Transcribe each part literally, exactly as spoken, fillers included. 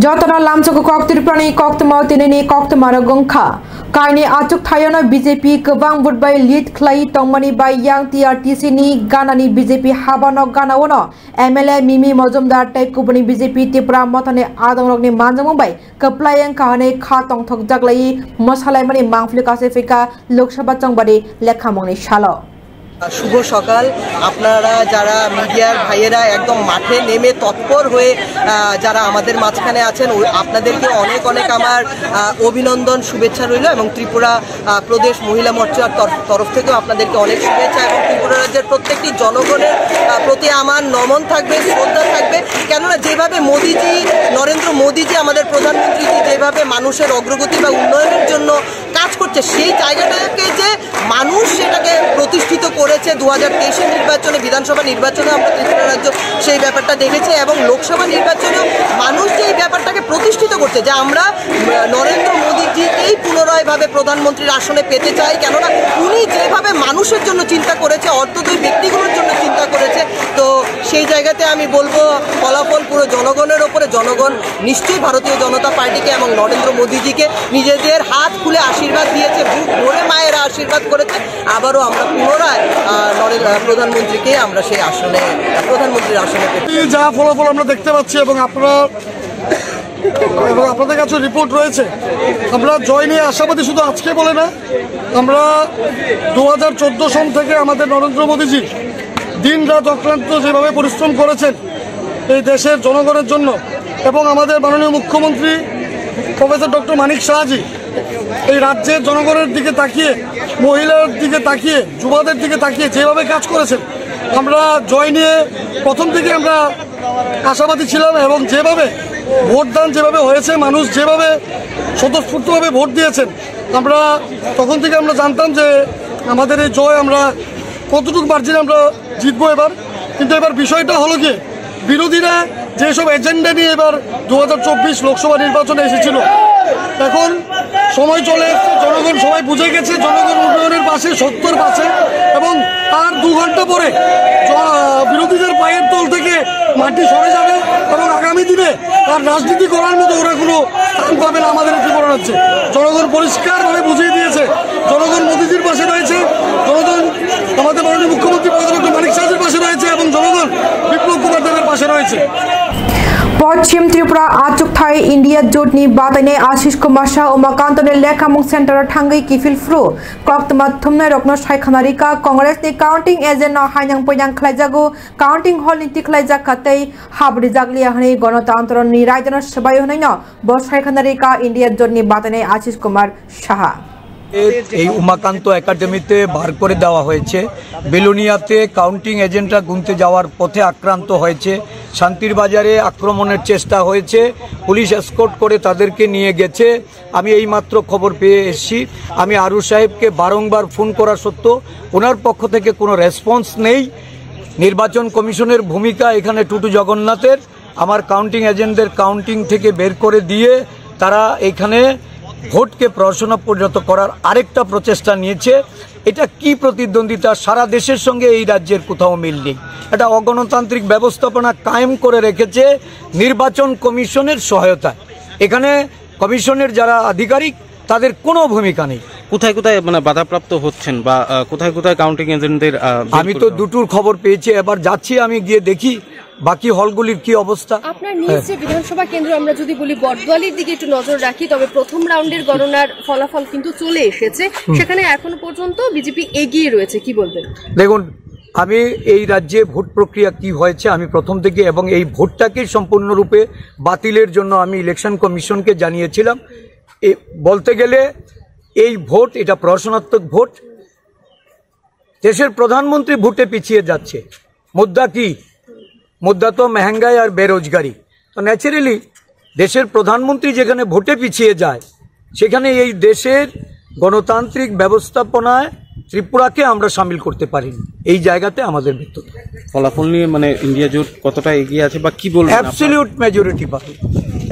Jotono lamsogo kok Tripurani koktwma tinini koktwma rok wngkha. Kaini achuk thayono B J P kwbang vote bai lead khlai tongmani bai yang T R T C ni ganani B J P habano ganaono M L A Mimi Mojumdar tei kubuni B J P Tipra mothani adongrokni manjakmung bai kwplai wngkha hwnwi kha tongthokjak lai mwsalaimani mangpili kasephika Lok Sabha chongbari lekhamungni salo. শুভ সকাল। আপনারা যারা মিডিয়ার ভাইয়েরা একদম মাঠে নেমে তৎপর হয়ে, আহ, যারা আমাদের মাঝখানে আছেন, ও-, আপনাদেরকে অনেক অনেক আমার, আহ, অভিনন্দন, শুভেচ্ছা রইল এবং ত্রিপুরা, আহ, প্রদেশ মহিলা মোর্চার তর-, তরফ থেকেও আপনাদেরকে অনেক শুভেচ্ছা এবং ত্রিপুরা রাজ্যের প্রত্যেকটি জনগণের, আহ, প্রতি আমার নমন থাকবে, শ্রদ্ধা থাকবে। কেননা যেভাবে মোদিজি, নরেন্দ্র মোদিজি আমাদের প্রধানমন্ত্রীজি যেভাবে মানুষের অগ্রগতি বা উন্নয়নের জন্য কাজ করছে, সেই জায়গাটাকে যে মানুষ সেটাকে প্রতিষ্ঠিত করেছে দু হাজার তেইশের নির্বাচনে, বিধানসভা নির্বাচনে আমরা ত্রিপুরা রাজ্য সেই ব্যাপারটা দেখেছি এবং লোকসভা নির্বাচনেও মানুষ যে এই ব্যাপারটাকে প্রতিষ্ঠিত করছে যে আমরা, আহ, নরেন্দ্র মোদীজিকেই পুনরায়ভাবে প্রধানমন্ত্রীর আসনে পেতে চাই, কেননা উনি যেভাবে মানুষের জন্য চিন্তা করেছে, অন্তত ব্যক্তিগুলোর জন্য চিন্তা করেছে, তো সেই জায়গাতে আমি বলবো ফলাফল পুরো জনগণের ওপরে। জনগণ নিশ্চয়ই ভারতীয় জনতা পার্টিকে এবং নরেন্দ্র মোদীজিকে নিজেদের হাত খুলে আশীর্বাদ দিয়েছে, বুক ভরে মায়েরা আশীর্বাদ করেছে। আবারও আমরা পুনরায়, আহ, নরেন-, আহ, প্রধানমন্ত্রীকে আমরা সেই আসনে, প্রধানমন্ত্রীর আসনে পেতে এই যা ফলাফল আমরা দেখতে পাচ্ছি এবং আপনারা, এবং আপনাদের কাছে রিপোর্ট রয়েছে, আমরা জয় নিয়ে আশাবাদী শুধু আজকে বলে না, আমরা দু হাজার চোদ্দ সন থেকে আমাদের নরেন্দ্র মোদীজি দিন রাত অক্লান্ত যেভাবে পরিশ্রম করেছেন এই দেশের জনগণের জন্য, এবং আমাদের মাননীয় মুখ্যমন্ত্রী প্রফেসর ডক্টর মানিক সাহাজি এই রাজ্যের জনগণের দিকে তাকিয়ে, মহিলার দিকে তাকিয়ে, যুবাদের দিকে তাকিয়ে যেভাবে কাজ করেছেন, আমরা জয় নিয়ে প্রথম থেকে আমরা আশাবাদী ছিলাম এবং যেভাবে ভোটদান যেভাবে হয়েছে, মানুষ যেভাবে স্বতঃস্ফূর্তভাবে ভোট দিয়েছেন, আমরা তখন থেকে আমরা জানতাম যে আমাদের এই জয় আমরা কতটুকু মার্জিন আমরা জিতবো এবার। কিন্তু এবার বিষয়টা হলো কি, বিরোধীরা যেসব এজেন্ডা নিয়ে এবার দু হাজার চব্বিশ লোকসভা নির্বাচনে এসেছিল, এখন সময় চলে এসেছে, জনগণ সবাই বুঝে গেছে, জনগণ উন্নয়নের পাশে, সত্যর পাশে। এবং তার দু ঘন্টা পরে জ-, বিরোধীদের পায়ের তল থেকে মাটি সরে যাবে এবং আগামী দিনে আর রাজনীতি করার মতো ওরা কোনো স্থান পাবে না আমাদের ত্রিপুরা রাজ্যে। জনগণ পরিষ্কারভাবে বুঝিয়ে দিয়েছে, জনগণ মোদীজির পাশে রয়েছে, জনগণ আমাদের মাননীয় মুখ্যমন্ত্রী প্রফেসর ডক্টর মানিক সাহাজির পাশে রয়েছে এবং জনগণ বিপ্লব কুমার দেবের পাশে রয়েছে। Poschim Tripura achukthai India jotni batainai Ashish Kumar Shah Umakantoni lekhamung center o thangwi kiphil phru koktwma thumnai rokno sai khana rika. Congress ni counting agent no hainang poinang khlaijago, counting hall ni tikhlaijak kha tei hap rijak liya hwnwi Ganatantro ni raida no swbai hwnwi no bo sai khana rika India jotni batainai Ashish Kumar Shah. এই উমাকান্ত একাডেমিতে বার করে দেওয়া হয়েছে। বেলোনিয়াতে কাউন্টিং এজেন্টরা গুনতে যাওয়ার পথে আক্রান্ত হয়েছে। শান্তির বাজারে আক্রমণের চেষ্টা হয়েছে, পুলিশ এসকর্ট করে তাদেরকে নিয়ে গেছে। আমি এইমাত্র খবর পেয়ে এসেছি। আমি আরু সাহেবকে বারংবার ফোন করা সত্ত্বেও ওনার পক্ষ থেকে কোনো রেসপন্স নেই। নির্বাচন কমিশনের ভূমিকা এখানে টুটু জগন্নাথের। আমার কাউন্টিং এজেন্টদের কাউন্টিং থেকে বের করে দিয়ে তারা এখানে ভোটকে প্রহসনে পরিণত করার আরেকটা প্রচেষ্টা নিয়েছে। এটা কি প্রতিদ্বন্দ্বিতা? সারা দেশের সঙ্গে এই রাজ্যের কোথাও মিল নেই। এটা অগণতান্ত্রিক ব্যবস্থাপনা কায়েম করে রেখেছে নির্বাচন কমিশনের সহায়তায়। এখানে কমিশনের যারা আধিকারিক, তাদের কোনো ভূমিকা নেই। কোথায় কোথায় মানে বাধাপ্রাপ্ত হচ্ছেন বা, আহ, কোথায় কোথায় কাউন্টিং এজেন্টদের, আহ, বের আমি করে তো দেওয়া দুটোর খবর পেয়েছি, এবার যাচ্ছি আমি গিয়ে দেখি বাকি হলগুলির কি অবস্থা। আপনার নিজ হ্যাঁ। যে বিধানসভা কেন্দ্র, আমরা যদি বলি বটদোয়ালির দিকে একটু নজর রাখি, তবে প্রথম রাউন্ডের গণনার ফলাফল কিন্তু চলে এসেছে। হুম। সেখানে এখনো পর্যন্ত বিজেপি এগিয়ে রয়েছে, কি বলবেন? দেখুন, আমি এই রাজ্যে ভোট প্রক্রিয়া কি হয়েছে আমি প্রথম থেকে, এবং এই ভোটটাকে সম্পূর্ণরূপে বাতিলের জন্য আমি ইলেকশন কমিশনকে জানিয়েছিলাম। এ, বলতে গেলে এই ভোট, এটা প্রহসনাত্মক ভোট। দেশের প্রধানমন্ত্রী ভোটে পিছিয়ে যাচ্ছে। মুদ্রা কি? মুদ্রা তো মেহেঙ্গাই আর বেরোজগারি। তো ন্যাচারালি দেশের প্রধানমন্ত্রী যেখানে ভোটে পিছিয়ে যায়, সেখানে এই দেশের গণতান্ত্রিক ব্যবস্থাপনায় ত্রিপুরাকে আমরা সামিল করতে পারিনি। এই জায়গাতে আমাদের ব্যর্থতা। ফলাফল নিয়ে মানে ইন্ডিয়া জোট কতটা এগিয়ে আছে বা কি বলবেন আপনারা? অ্যাবসলিউট মেজরিটি পাবে,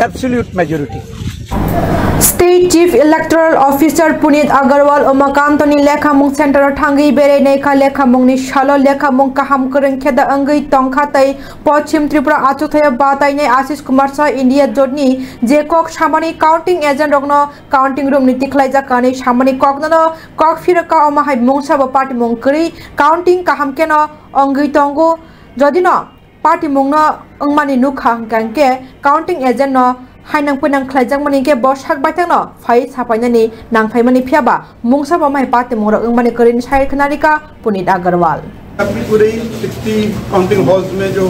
absolute majority. State Chief Electoral Officer Puneet Agarwal Umakantoni lekhamung center o thangwi berai naikha. Lekhamungni salo lekhamung kaham kwrwng khe da wngwi tongkha tei Poschim Tripura achukthai o batainai Ashish Kumar Shah India jotni je kok samani counting agent rokno counting room ni tikhlaijak kanwi samani kokno kok phirwkha. Omo hai mungsabo patimung kwrwi counting kaham kheno wngwi tongo. Jodino patimungno wngmani nukha hwnkha hwnkhe counting agent no hainang puinang khlaijakmani hwnkhe bo sak baithangno phai sapainani nangphaimani phiyaba mungsa bo mai patimungrok wngmani kwrwini sai khwnarikha Puneet Agarwal. अभी पूरे sixty counting halls में जो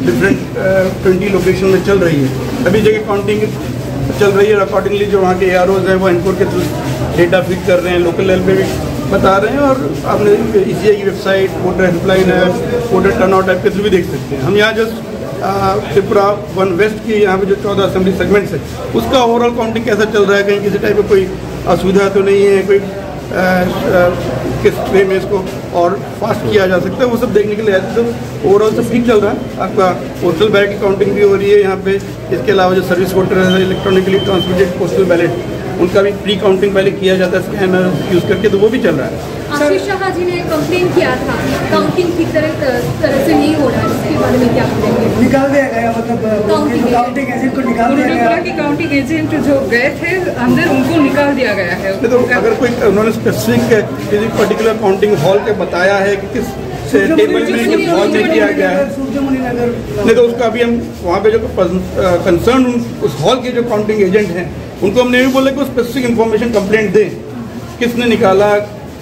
different twenty location में चल रही है, सभी जगह काउंटिंग चल रही है। अकॉर्डिंगली जो वहाँ के एआरओज हैं, वो इनको के थ्रू डेटा फीड कर रहे हैं, लोकल लेवल पे भी बता रहे हैं। और आपने ईसीआई की website, voter helpline app, voter turnout app के थ्रू भी देख सकते हैं। हम यहाँ जस्ट त्रिपुरा वन वेस्ट की यहाँ पे जो चौदह असेंबली सेगमेंट्स है, उसका ओवरऑल काउंटिंग कैसा चल रहा है, कहीं किसी टाइप का कोई असुविधा तो नहीं है, कोई अ, अ, किस वे में इसको और फास्ट किया जा सकता है, वो सब देखने के लिए आए थे। तो ओवरऑल सब ठीक चल रहा है। आपका पोस्टल बैलेट की काउंटिंग भी हो रही है यहाँ पे। इसके अलावा जो सर्विस वोटर है, इलेक्ट्रॉनिकली ट्रांसमिटेड पोस्टल बैलेट, उनका भी प्री काउंटिंग पहले किया जाता है स्कैनर यूज़ करके, तो वो भी चल रहा है। आशीष शाह जी ने कंप्लेन किया था, काउंटिंग ठीक तरह, तरह से नहीं हो रहा है, इसके बारे में क्या बोलेंगे? निकाल दिया गया, मतलब, काउंटिंग एजेंट। काउंटिंग एजेंट को निकाल दिया उन्होंने गया। बोला कि काउंटिंग एजेंट जो गए थे अंदर, उनको निकाल दिया गया है। नहीं, तो उनका अगर कोई उन्होंने स्पेसिफिक किसी पर्टिकुलर काउंटिंग हॉल के बताया है कि किस से टेबल में, किस हॉल में किया गया है, सूर्यमुनि नगर। नहीं, तो उसका अभी हम वहाँ पे जो कंसर्न उस हॉल के जो काउंटिंग एजेंट हैं, उनको हमने ये बोला कि वो स्पेसिफिक इन्फॉर्मेशन, कंप्लेंट दें, किसने निकाला,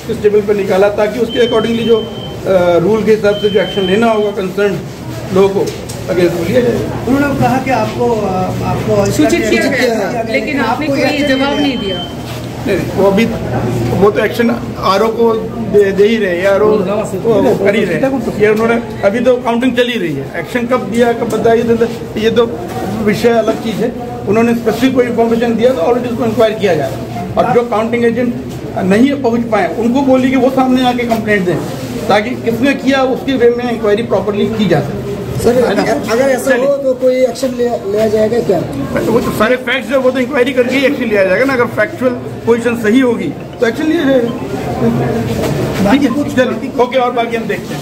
किस टेबल पर निकाला, ताकि उसके अकॉर्डिंगली जो रूल के हिसाब से जो एक्शन लेना होगा कंसर्न लोगों को, अगेंस्ट वो लिया जाए। उन्होंने कहा कि आपको, अ, आपको सूचित किया गया था, लेकिन आपने कोई जवाब नहीं दिया। नहीं, नहीं, वो अभी, वो तो एक्शन आरओ को दे, दे ही रहे हैं, आरओ वो कर ही रहे हैं। ये उन्होंने, अभी तो काउंटिंग चल ही रही है, एक्शन कब दिया, कब बताइए, तो ये तो विषय अलग चीज़ है। उन्होंने स्पेसिफिक कोई इन्फॉर्मेशन दिया तो ऑलरेडी उसको इंक्वायर किया जा रहा है। और जो काउंटिंग एजेंट नहीं पहुंच पाए, उनको बोलिए कि वो सामने आके कंप्लेंट दें, ताकि किसने किया, उसके वे में इंक्वायरी प्रॉपरली की जा सके। सर, अगर ऐसा हो तो कोई एक्शन लिया, लिया जाएगा क्या? वो तो सारे फैक्ट्स जो, वो तो इंक्वायरी करके ही एक्शन लिया जाएगा ना। अगर फैक्चुअल पोजीशन सही होगी तो एक्शन लिया जाएगा। ठीक है, चलिए, ओके, और बाकी हम देखते हैं।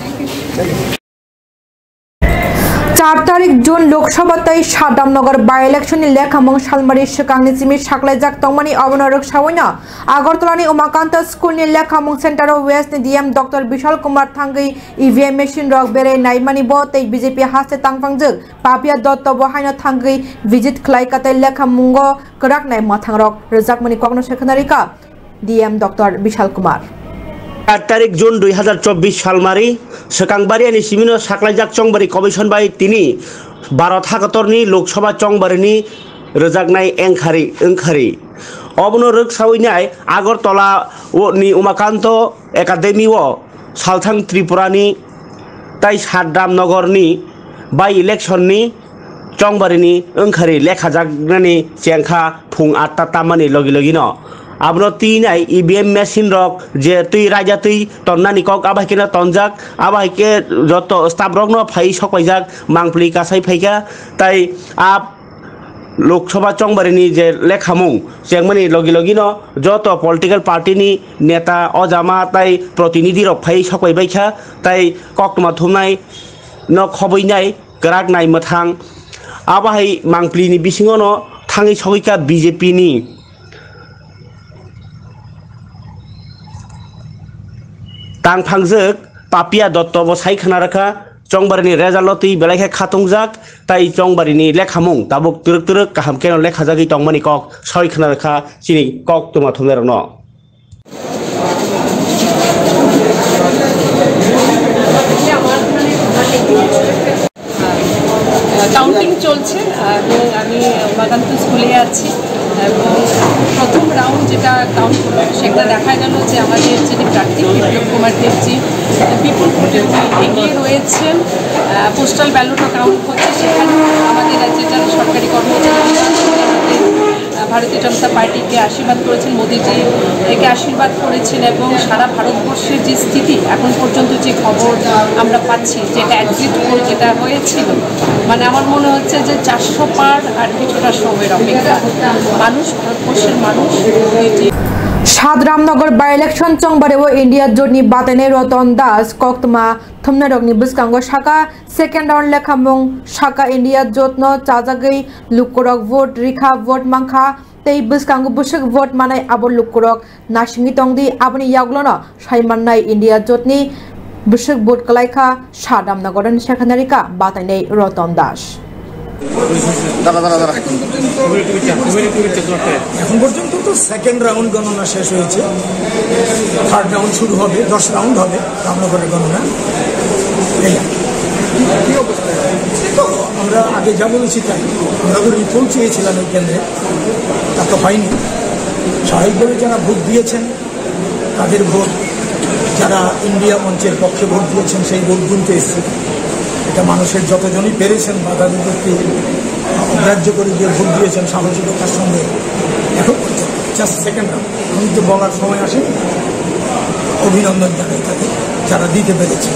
Char tarik June Lok Sabha tei Sadam Nagar by-election ni lekhamung salmari swkangni simi saklaijak tongmani, obono rwksawino Agartala ni Umakanta School ni lekhamung center o West ni D M Doctor Bishal Kumar thangwi E V M machine rok berai naimani bo tei B J P haste tangphangjwk Papia Dotto bo haino thangwi visit khlai ka tei lekhamungo kwrak nai mwthang rok rwjakmani kokno se khwnarikha. D M Doctor Bishal Kumar. Aat tarik June dui hazar chobbish salmari, swkang bariani simino saklaijak chongbari commission bai tini Bharat hakotorni Lok Sabha chongbarini rwjaknai engkhari, wngkhari. Obono rwksawinai Agartala o-, ni Umakanto Academy o salthang Tripurani tai Sadam Nogorni by-election ni chongbarini wngkhari lekhajaknani chengkha phung atta tammani logi logino. Abono twi nai E V M machine rok je twi raida twi tonnani kok abo hai kheno tonjak, abo hai khe joto staff rokno phai sokpaijak, mangpli kasai phaikha, tai a Lok Sabha chongbarini je lekhamung chengmani logi logino joto political party ni neta, ojama tai protinidhi rok phai sokpai baikha, tai koktwma thumnai no khobwi nai kwrak nai mwthang. Abo hai mangpli ni bisingo no thangwi sogwi kha B J P ni tang phangjwk Papia Dotto bo sai khna rwkha, chongbarini result o twi belai khe khatungjak, tai chongbarini lekhamung tabuk twrwk twrwk kaham kheno lekhajagwi tongmani kok soi khna rwkha chini koktwma thumnairokno. Counting চলছে এবং আমি উমাকান্ত স্কুলে আছি এবং প্রথম রাউন্ড যেটা কাউন্ট হলো, সেটা দেখা গেল যে আমাদের যিনি প্রার্থী বিপ্লব কুমার দেবজি বিপুল ভোটে এগিয়ে রয়েছেন। পোস্টাল ব্যালটও কাউন্ট হচ্ছে, সেখানে আমাদের রাজ্যের যারা সরকারি কর্মচারী আছেন, আমাদের ভারতীয় জনতা পার্টিকে আশীর্বাদ করেছেন, মোদিজি একে আশীর্বাদ করেছেন এবং সারা ভারতবর্ষের যে স্থিতি এখন পর্যন্ত যে খবর আমরা পাচ্ছি, যেটা এক্সিট পোল যেটা হয়েছিল, মানে আমার মনে হচ্ছে যে চারশো পার আর কিছুটা সময়ের অপেক্ষা। মানুষ, ভারতবর্ষের মানুষ মোদিজি Sadramnagar by-election chongbareo India jotni batainai Roton Das koktma thumnairokni bwskango saka second round lekhamung saka India jotno chajagwi lukurok vote rikha, vote mankha tei bwskango bwswk vote manai abo lukurok nasingwi tongdi, aboni yagulono saimannai India jotni bwswk vote kwlaikha Sadramnagarni sekhanarika batainai Roton Das. দাঁড়া, দাঁড়া, দাঁড়া। এখন পর্যন্ত তো second round গণনা শেষ হয়েছে, third round শুরু হবে, দশ রাউন্ড হবে রামনগরের গণনা। এই আর কি। এই তো আমরা আগে যা বলেছি তাই, আমরা তো রিপোর্ট চেয়েছিলাম এই কেন্দ্রে, তা তো হয়নি। স্বাভাবিকভাবে যারা ভোট দিয়েছেন তাদের ভোট, যারা ইন্ডিয়া মঞ্চের পক্ষে ভোট দিয়েছেন সেই ভোট গুনতে এসেছি। এটা মানুষের যতজনই পেরেছেন বাধা বিপত্তি অগ্রাহ্য করে দিয়ে ভোট দিয়েছেন সাহসিকতার সঙ্গে। এখন জাস্ট সেকেন্ড রাউন্ড, আমি তো বলার সময় আসেনি। অভিনন্দন জানাই তাদের, যারা দিতে পেরেছেন।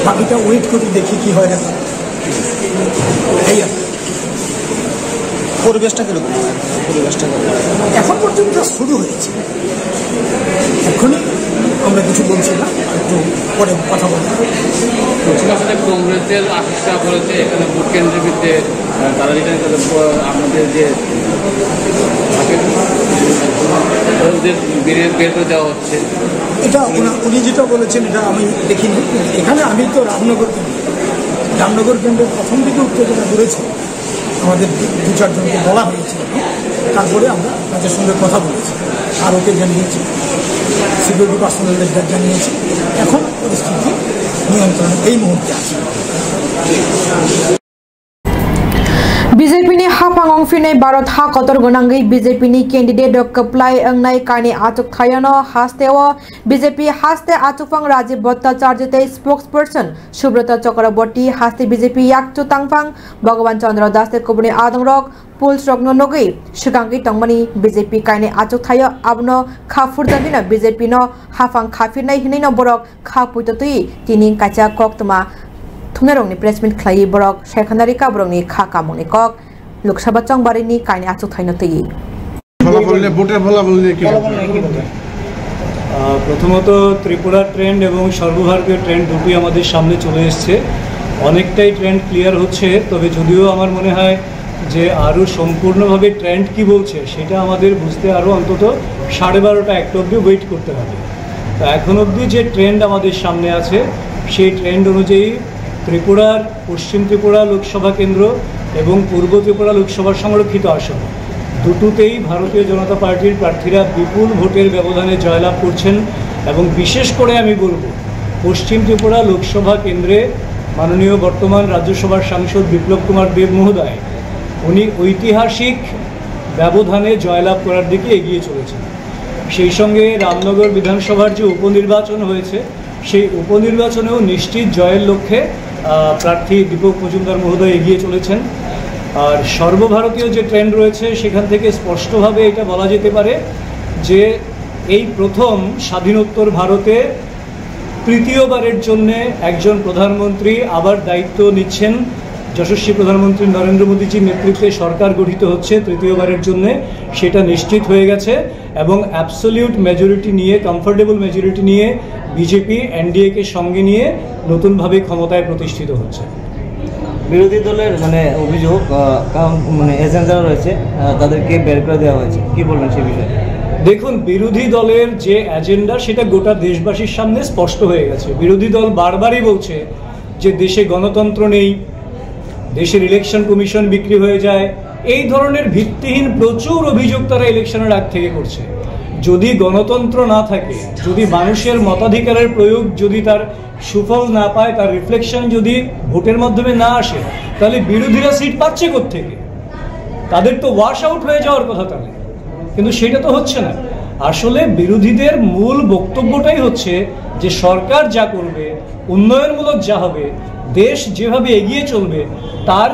বাকিটা ওয়েট করি, দেখি কি হয় রেজাল্ট। এই আর কি। পরিবেশটা কিরকম? পরিবেশটা কিরকম? এখন পর্যন্ত শুরু হয়েছে, এখনই আমরা কিছু বলছি না, একটু পরে কথা বলবো। বলছিলাম, আসলে কংগ্রেসের আশিসরা বলেছে এখানে ভোট কেন্দ্রের ভিতরে, আহ, তারা যেটা করে, আহ, আমাদের যে, যে বের, বের করে দেওয়া হচ্ছে। এটা ওনা-, উনি যেটা বলেছেন এটা আমি দেখিনি। এখানে আমি তো রামনগর কেন্দ্র, রামনগর কেন্দ্রের প্রথম দিকে উত্তেজনা ঘুরেছে। আমাদের দু, দু চারজনকে বলা হয়েছিল, তারপরে আমরা তাদের সঙ্গে কথা বলেছি, আরোকে জানিয়েছি, সিকিউরিটি পার্সোনালদের জা-, জানিয়েছি। এখন পরিস্থিতি নিয়ন্ত্রণে এই মুহূর্তে আছে। B J P ni haphang wngphinai Bharat ha kotor gwnangwi B J P ni candidate rok kwplai wngnai kaini achuk thaiono hasteo B J P haste achukphang Rajiv Bhattacharya tei spokesperson Subrata Chakraborty, haste B J P yakchu tangphang Bhagavan Chandra Das tei kubuni adongrok polls rokno nugwi swkangwi tongmani B J P kainwi achukthaio, abono kha phurjagwino B J P no haphang kha phirnai hinwino borok kha puito twi tini kaisa koktwma thumnairokni press meet khlaiwi borok serkhanari kaborokni kha kamungni kok Lok Sabha chongbarini kainwi achukthaino twi. ফলাফল নিয়ে, ভোটের ফলাফল নিয়ে কি বলবেন? আহ, প্রথমত ত্রিপুরার ট্রেন্ড এবং সর্বভারতীয় ট্রেন্ড দুটোই আমাদের সামনে চলে এসছে, অনেকটাই ট্রেন্ড ক্লিয়ার হচ্ছে। তবে যদিও আমার মনে হয় যে আরও সম্পূর্ণভাবে ট্রেন্ড কি বলছে সেটা আমাদের বুঝতে আরও অন্তত সাড়ে বারোটা একটা অবধি ওয়েট করতে হবে। তো এখন অবধি যে ট্রেন্ড আমাদের সামনে আছে সেই ট্রেন্ড অনুযায়ী ত্রিপুরার পশ্চিম ত্রিপুরা লোকসভা কেন্দ্র এবং পূর্ব ত্রিপুরা লোকসভার সংরক্ষিত আসন দুটোতেই ভারতীয় জনতা পার্টির প্রার্থীরা বিপুল ভোটের ব্যবধানে জয়লাভ করছেন এবং বিশেষ করে আমি বলবো পশ্চিম ত্রিপুরা লোকসভা কেন্দ্রে মাননীয় বর্তমান রাজ্যসভার সাংসদ বিপ্লব কুমার দেব মহোদয় উনি ঐতিহাসিক ব্যবধানে জয়লাভ করার দিকে এগিয়ে চলেছেন। সেই সঙ্গে রামনগর বিধানসভার যে উপনির্বাচন হয়েছে সেই উপনির্বাচনেও নিশ্চিত জয়ের লক্ষ্যে আহ, প্রার্থী দীপক মজুমদার মহোদয় এগিয়ে চলেছেন। আর সর্বভারতীয় যে ট্রেন্ড রয়েছে সেখান থেকে স্পষ্টভাবে এটা বলা যেতে পারে যে এই প্রথম স্বাধীনোত্তর ভারতে তৃতীয়বারের জন্য একজন প্রধানমন্ত্রী আবার দায়িত্ব নিচ্ছেন। যশস্বী প্রধানমন্ত্রী নরেন্দ্র মোদীজির নেতৃত্বে সরকার গঠিত হচ্ছে তৃতীয়বারের জন্য, সেটা নিশ্চিত হয়ে গেছে। এবং অ্যাবসলিউট মেজরিটি নিয়ে, কমফোর্টেবল মেজরিটি নিয়ে বিজেপি এনডিএ কে সঙ্গে নিয়ে নতুনভাবে ক্ষমতায় প্রতিষ্ঠিত হচ্ছে। বিরোধী দলের মানে অভিযোগ, আহ, কাম, মানে এজেন্ট যারা রয়েছে, আহ, তাদেরকে বের করে দেওয়া হয়েছে, কি বলবেন সে বিষয়ে? দেখুন, বিরোধী দলের যে এজেন্ডা সেটা গোটা দেশবাসীর সামনে স্পষ্ট হয়ে গেছে। বিরোধী দল বারবারই বলছে যে দেশে গণতন্ত্র নেই, দেশের ইলেকশন কমিশন বিক্রি হয়ে যায়, এই ধরনের ভিত্তিহীন প্রচুর অভিযোগ তারা ইলেকশনের আগ থেকে করছে। যদি গণতন্ত্র না থাকে, যদি মানুষের মতাধিকারের প্রয়োগ যদি তার সুফল না পায়, তার রিফ্লেকশন যদি ভোটের মাধ্যমে না আসে, তাহলে বিরোধীরা সিট পাচ্ছে কোত্থেকে? তাদের তো ওয়াশ আউট হয়ে যাওয়ার কথা তাহলে, কিন্তু সেটা তো হচ্ছে না। আসলে বিরোধীদের মূল বক্তব্যটাই হচ্ছে যে সরকার যা করবে, উন্নয়নমূলক যা হবে, দেশ যেভাবে এগিয়ে চলবে, তার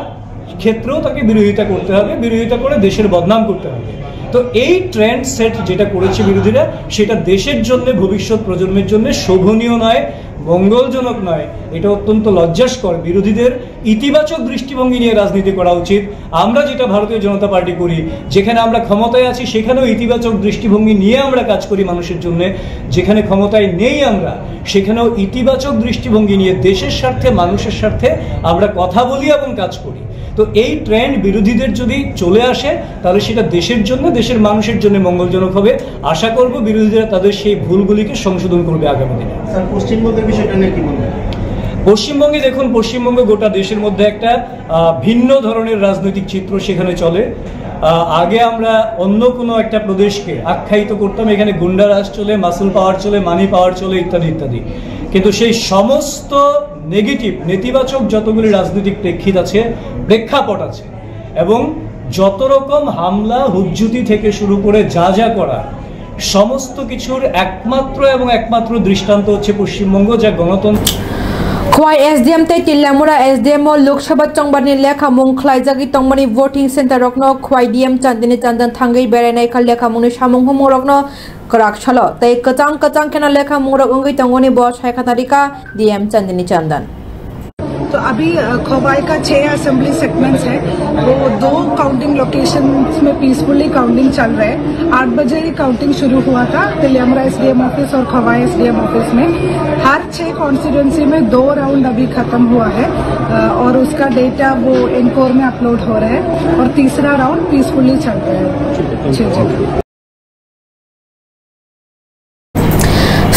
ক্ষেত্রেও তাকে বিরোধিতা করতে হবে, বিরোধিতা করে দেশের বদনাম করতে হবে। তো এই ট্রেন্ড সেট যেটা করেছে বিরোধীরা, সেটা দেশের জন্য, ভবিষ্যৎ প্রজন্মের জন্য শোভনীয় নয়, মঙ্গলজনক নয়। এটা অত্যন্ত লজ্জাস্কর। বিরোধীদের ইতিবাচক দৃষ্টিভঙ্গি নিয়ে রাজনীতি করা উচিত। আমরা যেটা ভারতীয় জনতা পার্টি করি, যেখানে আমরা ক্ষমতায় আছি সেখানেও ইতিবাচক দৃষ্টিভঙ্গি নিয়ে আমরা কাজ করি মানুষের জন্য। যেখানে ক্ষমতায় নেই আমরা, সেখানেও ইতিবাচক দৃষ্টিভঙ্গি নিয়ে দেশের স্বার্থে, মানুষের স্বার্থে আমরা কথা বলি এবং কাজ করি। তো এই ট্রেন্ড বিরোধীদের যদি চলে আসে, তাহলে সেটা দেশের জন্য, দেশের মানুষের জন্য মঙ্গলজনক হবে। আশা করব বিরোধীরা তাদের সেই ভুলগুলিকে সংশোধন করবে আগামী দিনে। স্যার, পশ্চিমবঙ্গের বিষয়টা নিয়ে কি বলবেন? পশ্চিমবঙ্গে দেখুন, পশ্চিমবঙ্গ গোটা দেশের মধ্যে একটা, আহ, ভিন্ন ধরনের রাজনৈতিক চিত্র সেখানে চলে। আহ, আগে আমরা অন্য কোনো একটা প্রদেশকে আখ্যায়িত করতাম, এখানে গুন্ডা রাজ চলে, মাসল পাওয়ার চলে, মানি পাওয়ার চলে, ইত্যাদি ইত্যাদি। কিন্তু সেই সমস্ত নেগেটিভ, নেতিবাচক যতগুলি রাজনৈতিক প্রেক্ষিত আছে, প্রেক্ষাপট আছে, এবং যত রকম হামলা, হুজ্জুতি থেকে শুরু করে যা যা করা, সমস্ত কিছুর একমাত্র এবং একমাত্র দৃষ্টান্ত হচ্ছে পশ্চিমবঙ্গ, যা গণতন্ত্র। Khowai S D M tei Teliamura S D M o Lok Sabha chongbarni lekhamung khlaijagwi tongmani voting center rokno Khowai D M Chandini Chandan thangwi berainai kha lekhamungni samung humung rokno kwrak salo tei kwchang kwchang kheno lekhamungrok wngwi tongoni bo saikha tarikha D M Chandini Chandan. तो अभी, अ, खोवाई का छह assembly segments है, वो दो counting locations में peacefully counting चल रहा है। आठ बजे ही काउंटिंग शुरू हुआ था तेलियामुरा एसडीएम ऑफिस और खोवाई एसडीएम ऑफिस में। हर छह कॉन्स्टिट्यूएंसी में दो राउंड अभी खत्म हुआ है, अ, और उसका डेटा वो एनकोर में अपलोड हो रहा है और तीसरा राउंड पीसफुली चल रहा है। जी, जी।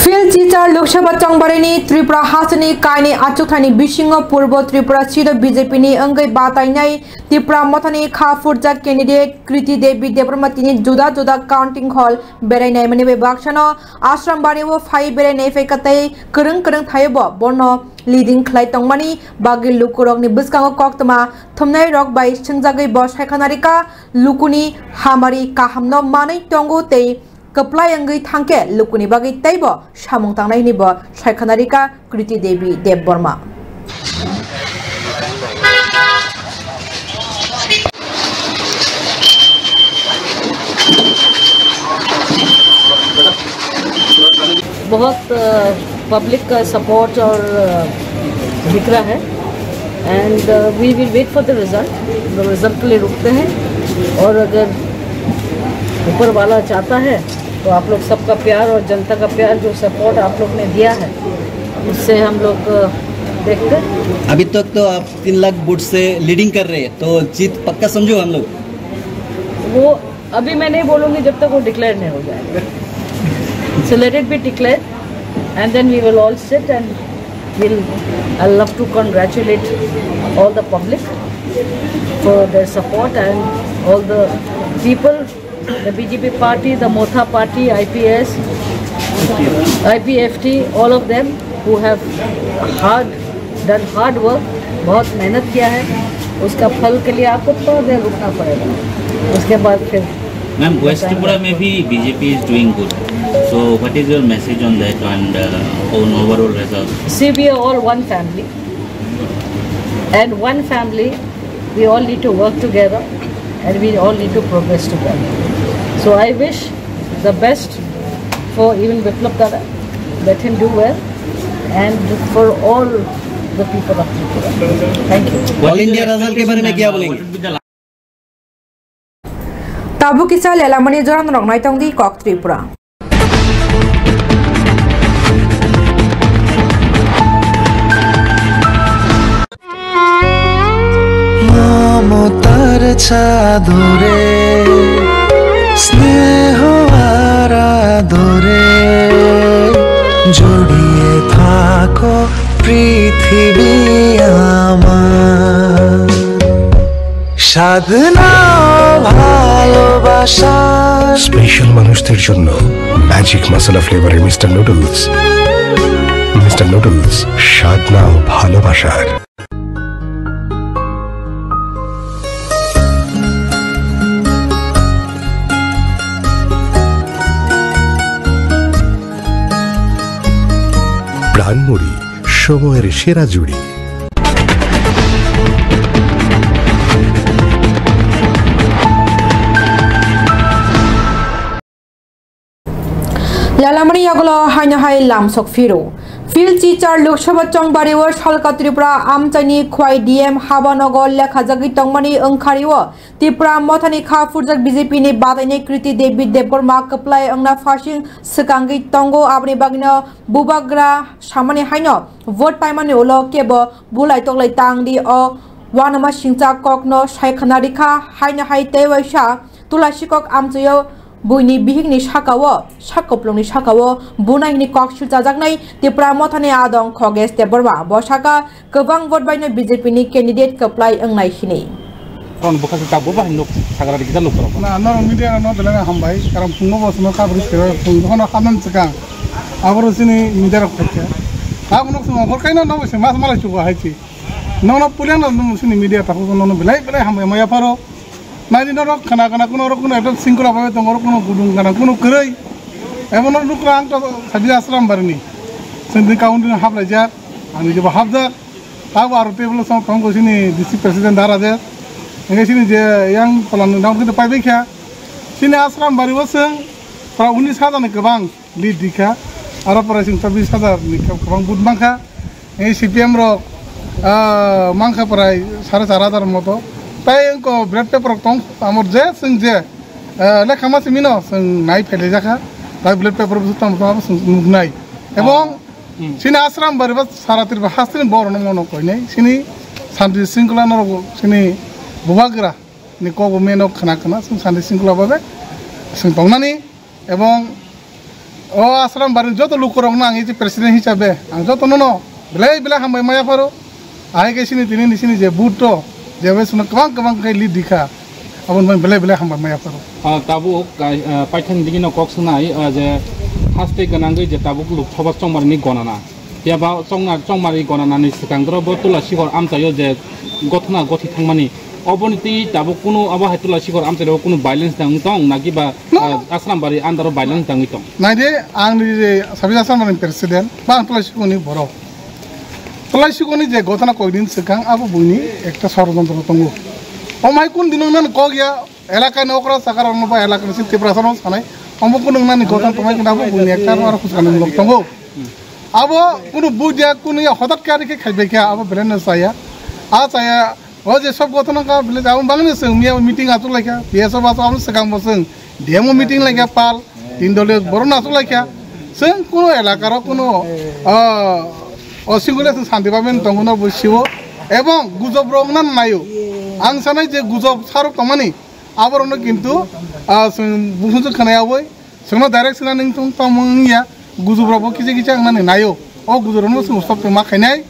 Phil Chichar Lok Sabha chongbarini Tripura hasteni kainwi achukthani bisingo Purbo Tripura seat o B J P ni wngwi batainai Tipra Mothani kha phurjak candidate Kriti Devi Debbarma tini juda juda counting hall berai naimani bai baksano Ashram Bari o phai berai nai phaikha tei kwrwng kwrwng thaio bo bono leading khlai tongmani bagwi lukurokni bwskango koktwma thumnairok bai swngjagwi bo saikha narikha. Lukuni hamari kahamno manwi tongo tei kwplai wngwi thangkhe lukuni bagwi teibo samung tangnai hwnwi bo saikha narikha Kriti Devi Debbarma. बहुत, अ, पब्लिक का सपोर्ट और, अ, दिख रहा है। And, अ, we will wait for the result। Result के लिए रुकते हैं और अगर ऊपर वाला चाहता है तो आप लोग सबका प्यार और जनता का प्यार, जो सपोर्ट आप लोग ने दिया है, उससे हम लोग, अ, देखते हैं। अभी तक तो आप तीन लाख वोट से लीडिंग कर रहे हैं, तो जीत पक्का समझो हम लोग। वो अभी मैं नहीं बोलूँगी जब तक वो डिक्लेयर नहीं हो जाएगा। So let it be declared and then we will all sit and we'll, I love to congratulate all the public for their support and all the people, the B J P party, the Motha party, I P S, I P F T, all of them who have hard done hard work, बहुत मेहनत किया है, उसका फल के लिए आपको थोड़ा देर रुकना पड़ेगा, उसके बाद फिर Ma'am, West Tripura mein bhi B J P is doing good. So, what is your message on that and, uh, on overall result? See, we are all one family, and one family, we all need to work together. And we all need to progress together. So I wish the best for even Biplab Dada, let him do well, and for all the people of Tripura. Thank you. All India result के बारे में क्या बोलेंगे? Tabuk kisa lelamani joranrok naitongdi Kok Tripura. মমতার চাদরে স্নেহ আর আদরে জড়িয়ে থাকো পৃথিবী আমার। সাধনা ভালোবাসা। স্পেশাল মানুষদের জন্য ম্যাজিক মশলা ফ্লেভারের মিস্টার নুডলস। মিস্টার নুডলস, স্বাদ নাও ভালোবাসার। প্রাণমুড়ি, সময়ের সেরা জুড়ি। Lalamani yagulo haino hai lamsok phiro. Phil Chichar Lok Sabha chongbari o Salka Tripura amchaini khwai D M habanogo lekhajagwi tongmani wngkhario Tipra Mothani kha phurjak B J P ni bataini Kriti Devi Debbarma kwplai wngna phasing swkangwi tongo, aboni bagwino bubagra samani haino vote paimani ulo kebo bulai toklai tangdi o uanama singcha kokno sai khna rikha, haino hai tei waisa Tulasikok amchaio buini bihikni sakao, sak kuplungni sakao bunai hini kok silchajaknai Tipra Mothani adong Khogesh Debbarma. Bo saka kwbang vote baino B J P ni candidate kwplai wngnai hini. Ron bwkha se tabuk bahai nuk sagra rikita nuk rok. Na, norok media no belai hambai, karon phungo bo sino kabri se, phungo no hamnam chikang. Aboro sini media rok phaikha. Abo nuk simo hor kaino no se mas malai chugo hai chi. Nono pulian no sini media takhuk nono belai belai hambai maya pharo. Naidi norok khana khana kuno rok kuno ekta singkula babe tongo, rok kuno gudung khana kuno kwrwi. Ebo no nukra ang to sadi Asram barini. Sindi kaun din haplaijak, ang ni jebo hapjak. Tabo aro table song tongo sini D C president dara je. Nge sini je yang palan dang kito pai bekha. Sini Asram bari waseng pra unis hajar ni kwbang lead dikha, aro pore chwng tabis hajar ni kwbang vote mankha. Ei C P M rok, ah, mankha prai sare char hajar moto. Tai wngko ballot paper rok tong, amor je chwng je, ah, lekha ma simi no chwng nai phailaijakha. Tai ballot paper bo tamo tamo chwng nuknai. Ebong Hmm. Sini Asram bari ba sara Tripura hasteni borok no mono koinai. Sini santi singkula norok sini bubagra ni kok bo meno khana khana chwng santi singkula babe chwng tongnani. Ebong o Asram bari joto lukurokno ang iji president hisabe ang jotono no belai belai hambai maya pharo. Ahai khe sini tini ni sini je vote to je bai sino kwbang kwbang khe lead dikha. Aboni bai belai belai hambai maya pharo. Ah, tabuk, ah, paithakni digino kok swngnai, ah, je haste gwnangwi je tabuk Lok Sabha chongmarini gonana. Phiya ba chongna, chongmari gonanani swkang doro bo Tula Sihor amchaio je gothona gothi thangmani. Oboni twi tabuk kunu abo hai Tula Sihor amchaio kunu violence tang tong naki ba, No. ah, Asrambari under o violence tangwi tong. Naide, ang ni je Sabis Asrambari president, ba ang Tula Sihorni borok. Tula Sihorni je gothona koidin swkang abo buini ekta sorojontro tongo. Omai kun dinong nan kok ya, elakani okra sakarokno ba elakani si Tiprasano sanai. Omo kun nang nani gothon tongmai kina abo buini ekta aro khuskanimlok tongo. Abo kunu budia kunu ya hodat kari khe khaibai kha abo belai no chaya. A chaya o je sob gothon ka belai abo bangni swng miya meeting achuk laikha. P S O ba abo swkang bo swng D M O meeting laikha pal tin dole borok no achuk laikha. Swng kunu elakaro kunu, ah, o singule swng santi baben tongo no bo siwo. Ebong gujob rok nan nayo. Ang sanai je gujob sarok tongmani aborokno kintu, ah, swng bukhunjwk khanai aboi. Chwngno direct sina ning tong tongmung wngya, gujubrokbo kisa kisa wngnani naio. O gujubrokno chwng stop ma khainai.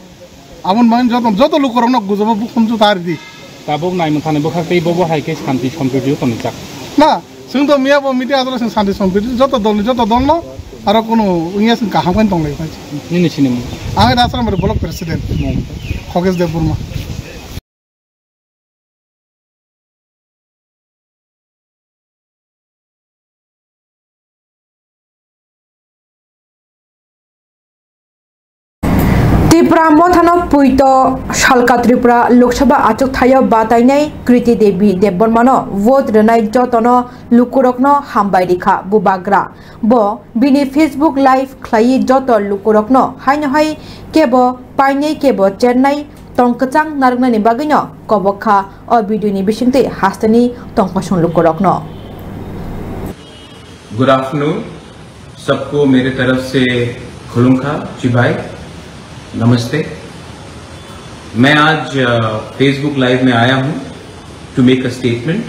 Aboni bagwi joto, joto lukurokno gujubo bukhumju ta ridi. Tabuk naimwthani bwkhak tei bobo hai khe santi sompriti tonijak. Na, chwng to miya bo meeting asole chwng santi sompriti joto dolni joto dolno aro kunu wngya chwng kaham khe tonglai phai. Nini sinimung? Ang Asrambari block president. Mung? Khogesh Debbarma. Tipra Mothano puito Salka Tripura Lok Sabha achuk thaio batainai Kriti Devi Debbarmano vote rwnai jotono lukurokno hambai rikha bubagra. Bo bini Facebook live khlaiwi joto lukurokno haino hai kebo painai kebo chernai tong kwchang narwknani bagwino kobok kha o video ni bisingtwi hasteni tongkosong lukurokno. Good afternoon. सबको मेरे तरफ से खुलुमखा, चिबाई, नमस्ते। मैं आज, अ, Facebook live में आया हूँ टू मेक अ स्टेटमेंट।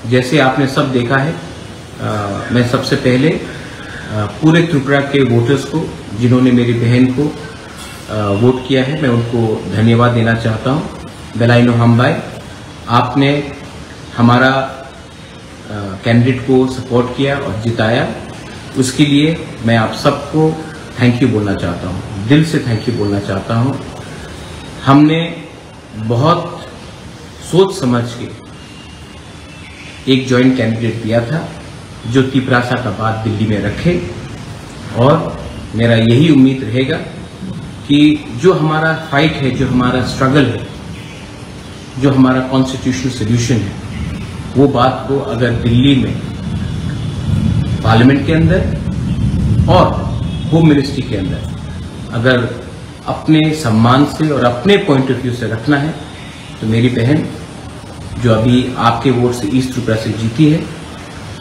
जैसे आपने सब देखा है, अ, मैं सबसे पहले, अ, पूरे त्रिपुरा के वोटर्स को, जिन्होंने मेरी बहन को, अ, वोट किया है, मैं उनको धन्यवाद देना चाहता हूँ। बेलाइनो हाम्बाई, आपने हमारा, अ, कैंडिडेट को सपोर्ट किया और जिताया, उसके लिए मैं आप सबको थैंक यू बोलना चाहता हूँ, दिल से थैंक यू बोलना चाहता हूँ। हमने बहुत सोच समझ के एक जॉइंट कैंडिडेट दिया था, जो तिपरासा का बात दिल्ली में रखे। और मेरा यही उम्मीद रहेगा कि जो हमारा फाइट है, जो हमारा स्ट्रगल है, जो हमारा कॉन्स्टिट्यूशनल सॉल्यूशन है, वो बात को अगर दिल्ली में पार्लियामेंट के अंदर और होम मिनिस्ट्री के अंदर अगर अपने सम्मान से और अपने पॉइंट ऑफ व्यू से रखना है, तो मेरी बहन, जो अभी आपके वोट से ईस्ट त्रिपुरा से जीती है,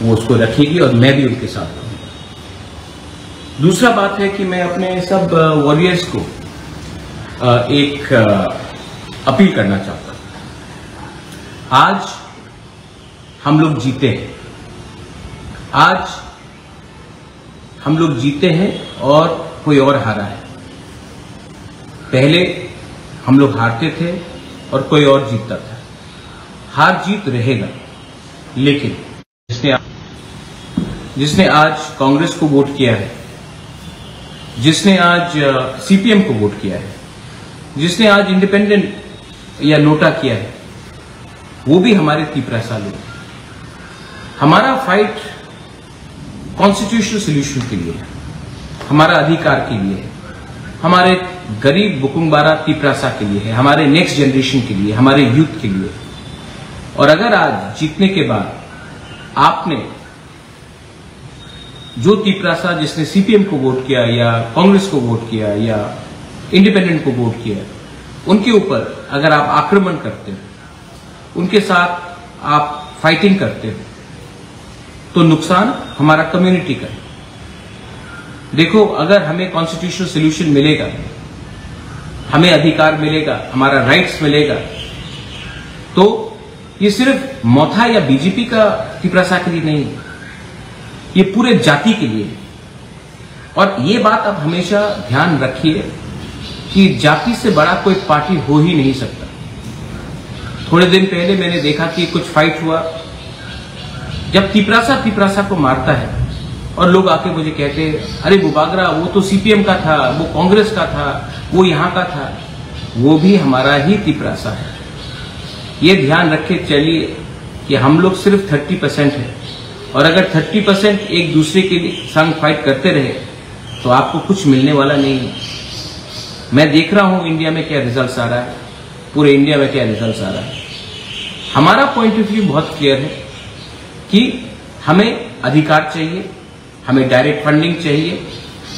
वो उसको रखेगी और मैं भी उनके साथ रहूंगा। दूसरा बात है कि मैं अपने सब वॉरियर्स को अ, एक अ, अपील करना चाहता हूँ। आज हम लोग जीते हैं, आज हम लोग जीते हैं और कोई और हारा है। पहले हम लोग हारते थे और कोई और जीतता था। हार जीत रहेगा, लेकिन जिसने जिसने आज कांग्रेस को वोट किया है, जिसने आज सीपीएम को वोट किया है, जिसने आज इंडिपेंडेंट या नोटा किया है, वो भी हमारे तिपरासा लोग हैं। हमारा फाइट कॉन्स्टिट्यूशनल सॉल्यूशन के लिए है, हमारा अधिकार के लिए है, हमारे गरीब बुकुंगबारा तिपरासा के लिए है, हमारे नेक्स्ट जनरेशन के लिए, हमारे यूथ के लिए। और अगर आज जीतने के बाद आपने जो तिपरासा जिसने सीपीएम को वोट किया या कांग्रेस को वोट किया या इंडिपेंडेंट को वोट किया, उनके ऊपर अगर आप आक्रमण करते हो, उनके साथ आप फाइटिंग करते हो, तो नुकसान हमारा कम्युनिटी का है। देखो, अगर हमें कॉन्स्टिट्यूशनल सॉल्यूशन मिलेगा, हमें अधिकार मिलेगा, हमारा राइट्स मिलेगा, तो ये सिर्फ मोथा या बीजेपी का तिपरासा के लिए नहीं है, ये पूरे जाति के लिए है। और ये बात आप हमेशा ध्यान रखिए कि जाति से बड़ा कोई पार्टी हो ही नहीं सकता। थोड़े दिन पहले मैंने देखा कि कुछ फाइट हुआ, जब तिपरासा तिपरासा को मारता है और लोग आके मुझे कहते हैं, "अरे बुबागरा, वो तो सीपीएम का था, वो कांग्रेस का था, वो यहाँ का था।" वो भी हमारा ही तिपरासा है। ये ध्यान रख के चलिए कि हम लोग सिर्फ थर्टी परसेंट है, और अगर थर्टी परसेंट एक दूसरे के लिए संग फाइट करते रहे, तो आपको कुछ मिलने वाला नहीं है। मैं देख रहा हूँ इंडिया में क्या रिजल्ट्स आ रहा है, पूरे इंडिया में क्या रिजल्ट्स आ रहा है। हमारा पॉइंट ऑफ व्यू बहुत क्लियर है कि हमें अधिकार चाहिए, हमें डायरेक्ट फंडिंग चाहिए,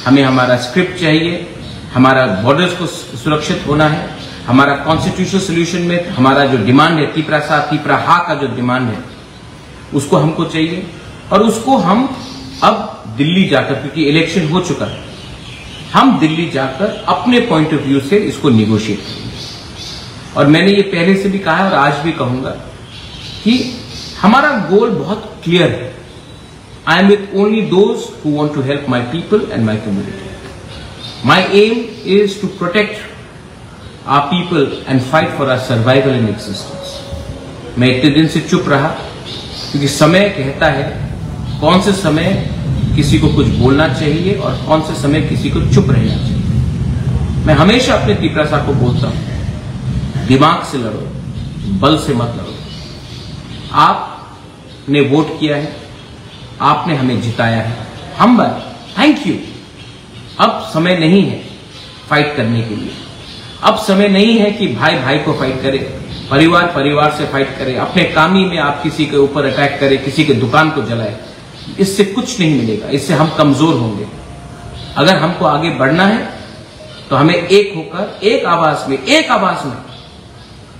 हमें हमारा स्क्रिप्ट चाहिए, हमारा बॉर्डर्स को सु-, सुरक्षित होना है, हमारा कॉन्स्टिट्यूशनल सॉल्यूशन में हमारा जो डिमांड है, तिपरासा, तिपराहा का जो डिमांड है, उसको हमको चाहिए। और उसको हम अब दिल्ली जाकर, क्योंकि इलेक्शन हो चुका है, हम दिल्ली जाकर अपने पॉइंट ऑफ व्यू से इसको निगोशिएट करेंगे। और मैंने ये पहले से भी कहा है और आज भी कहूँगा कि हमारा गोल बहुत क्लियर है। I am with only those who want to help my people and my community. My aim is to protect our people and fight for our survival and existence. मैं इतने दिन से चुप रहा क्योंकि समय कहता है कौन से समय किसी को कुछ बोलना चाहिए और कौन से समय किसी को चुप रहना चाहिए। मैं हमेशा अपने तिपरासा को बोलता हूँ, दिमाग से लड़ो, बल से मत लड़ो। आपने वोट किया है, आपने हमें जिताया है। हम बात, थैंक यू। अब समय नहीं है फाइट करने के लिए। अब समय नहीं है कि भाई भाई को फाइट करे, परिवार परिवार से फाइट करे, अपने कामी में आप किसी के ऊपर अटैक करें, किसी के दुकान को जलाए। इससे कुछ नहीं मिलेगा, इससे हम कमजोर होंगे। अगर हमको आगे बढ़ना है तो हमें एक होकर, एक आवाज में, एक आवाज में,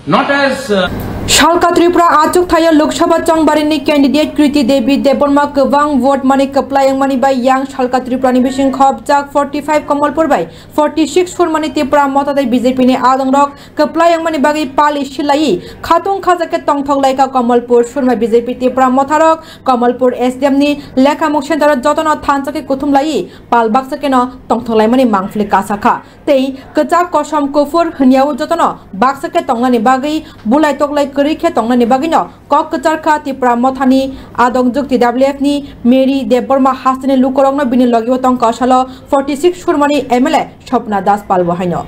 not as, uh, Salka Tripura achuk thaio Lok Sabha chongbarini candidate Kriti Devi Debbarma kwbang vote mani kwplai wngmani bai yang Salka Tripurani bising khobjak forty five Kamalpur bai forty six Surmani Tipra Motha tei B J P ni adongrok kwplai wngmani bagwi pali silaiwi khatung khajakhe tongthok laikha Kamalpur. Surma B J P Tipra Motharok Kamalpur S D M ni lekhamung center o jotono thansa khe kuthum laiwi pal baksa kheno tongthok laimani mangpili kasa kha. Tei kwchak kosom kuphur hwnyawo jotono baksa khe tongnani bagwi, bulai toklai kwrwi khe tongnani bagwino kok kwchar kha Tipra Mothani adong jwk T W F ni Mary Debbarma hasteni lukurokno bini logibo tongkha salo forty six Surmani M L A Swapna Das Pal bo haino.